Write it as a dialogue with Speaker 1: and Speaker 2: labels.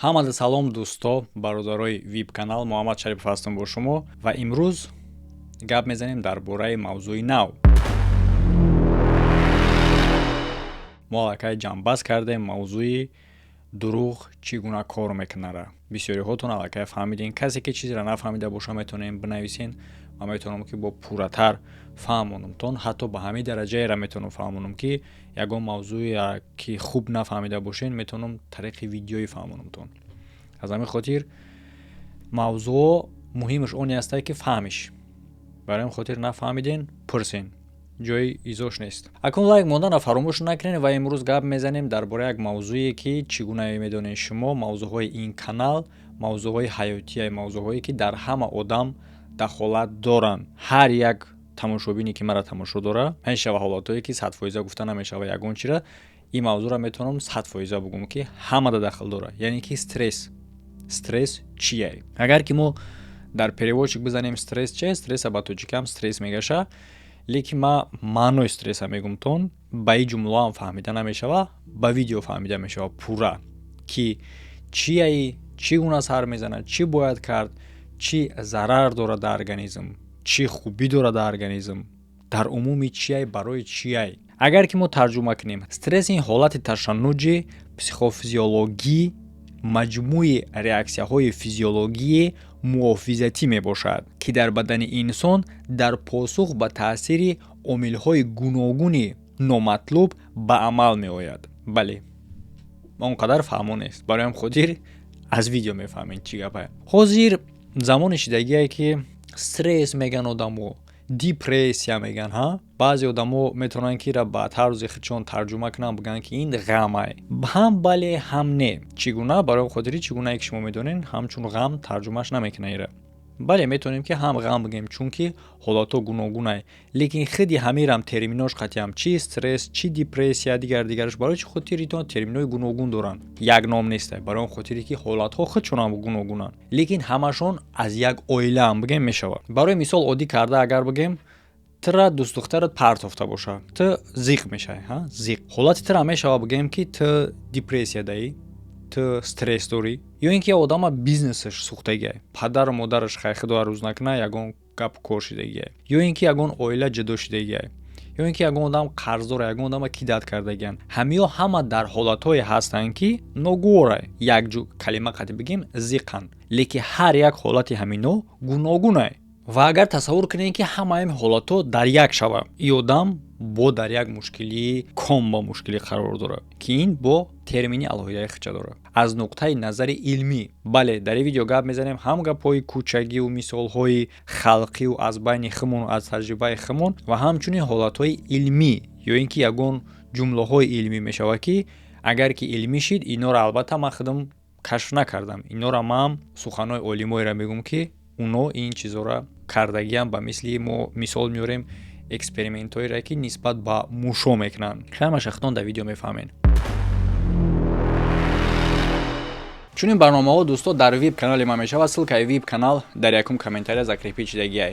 Speaker 1: Ҳамада салом, дӯсто, бародарои вип канал. Муҳаммад Шарипов ҳастам бо шумо ва имрӯз гап мезанем дар бораи мавзӯи нав. Мо аллакай ҷамъбаст кардем мавзӯи дурӯғ чӣ гуна кор мекунара. Бисёриҳотон аллакай фаҳмидем. Касе ки чизеро нафаҳмида боша, метавонем бинависен, ман метавонам ки бо пурратар фаҳмонамтон. Ҳатто ба ҳамин дараҷаеро метавонам фаҳмонам, ки ягон мавзӯе ки хуб нафаҳмида бошен, метавонам тариқи видеоӣ фаҳмонамтон. Аз ҳамин хотир мавзӯъ муҳимаш оне астае, ки фаҳмиш. Барои ҳамин хотир нафаҳмиден, пурсен, ҷои изош нест. Акнун лайк монданро фаромӯш накунед ва имрӯз гап мезанем дар бораи як мавзӯе, ки чӣ гуна медонед шумо, мавзӯъҳои ин канал мавзӯъҳои ҳаётия, мавзӯъҳое ки дар ҳама одам дахолат доранд. Ҳар як тамошобине ки маро тамошо дора, мешава ҳолатҳое ки 100% гуфта намешава ягон чира, ин мавзӯъро метавонам 100% бугӯм, ки ҳамада дахл дорад, яъне ки стресс. Стресс чие? Агар ки мо дар переводчик бизанем «стресс чие», стресса ба тоҷикиам стресс мегаша, лекин ман маънои стресса мегумтон, ба ин ҷумлаам фаҳмида намешава, ба видео фаҳмида мешава пурра, ки чияи, чӣ гуна сар мезанад, чӣ бояд кард, чӣ зарар дорад дар организм, чӣ хубӣ дорад дар организм, дар умуми чияй, барои чияй. Агар ки мо тарҷума кунем, стресс ин ҳолати ташаннуҷи психофизиологӣ, маҷмӯи реаксияҳои физиологии муҳофизатӣ мебошад, ки дар бадани инсон дар посух ба таъсири омилҳои гуногуни номатлуб ба амал меояд. Бале, он қадар фаҳмо нест, барои ҳам хотир аз видео мефаҳмед чӣ гапае. Ҳозир замони шидагие, ки стресс меган одамо, депрессия меган. Ҳа, баъзе одамо метавонанд ки ира ба тарзи худшон тарҷума кунанд, бигӯянд, ки ин ғамай. Ҳам бале, ҳам не. Чӣ гуна? Барои хотири чӣ гунае ки шумо медонед, ҳамчун ғам тарҷумааш намекунад ира. Бале, метавонем ки ҳам ғам бигӯем, чунки ҳолатҳо гуногунай, лекин худи ҳамирам терминош қатъиам, чӣ стресс, чӣ депрессия, дигар дигараш, барои чӣ хотири то терминои гуногун доранд, як ном нестай? Барои он хотире ки ҳолатҳо худшонам гуногунанд, лекин ҳамашон аз як оилаам бигӯем мешавад. Барои мисол, оддӣ карда агар бигӯем, тра дӯстдухтарат партофта боша, ту зиқ мешавӣ. Ҳа, зиқ ҳолати тра мешава, бигӯем ки ту депрессия даӣ, ту стресс дорӣ. Ё ин ки одама бизнесаш сӯхтагиай, падару модараш, хай, худо рӯз накуна, ягон гапу кор шидагиай, ё ин ки ягон оила ҷудо шидагиай, ё ин ки ягон одам қарздора, ягон одама кидать кардагианд. Ҳамиё ҳама дар ҳолатҳое ҳастанд, ки ногуворай, як калима қатӣ бигем, зиқанд, лекин ҳар як ҳолати ҳамино гуногунай. Ва агар тасаввур кунем, ки ҳамаи ин ҳолатҳо дар як шава, ин одам бо дар як мушкилии ком ба мушкилӣ қарор дорад, ки ин бо термини алоҳидаи худша дорад аз нуқтаи назари илмӣ. Бале, дар ин видео гап мезанем ҳам гапҳои кӯчагиву мисолҳои халқиву аз байни худмон, аз таҷрибаи худмон ва ҳамчунин ҳолатҳои илмӣ, ё ин ки ягон ҷумлаҳои илмӣ мешавад, ки агар ки илмӣ шид, инора албатта ман худам кашф накардам, инора ман суханҳои олимоеро мегӯм, ки уно ин чизҳоро кардагиам. Ба мисли мо мисол меорем экспериментҳоеро, ки нисбат ба мушо мекунанд. Ҳамаша худтон дар видео мефаҳмед. Чунин барномаҳо, дӯсто, дар вип канали ман мешавад. Ссылкаи вип канал дар якум комментария закрепить шидагиай.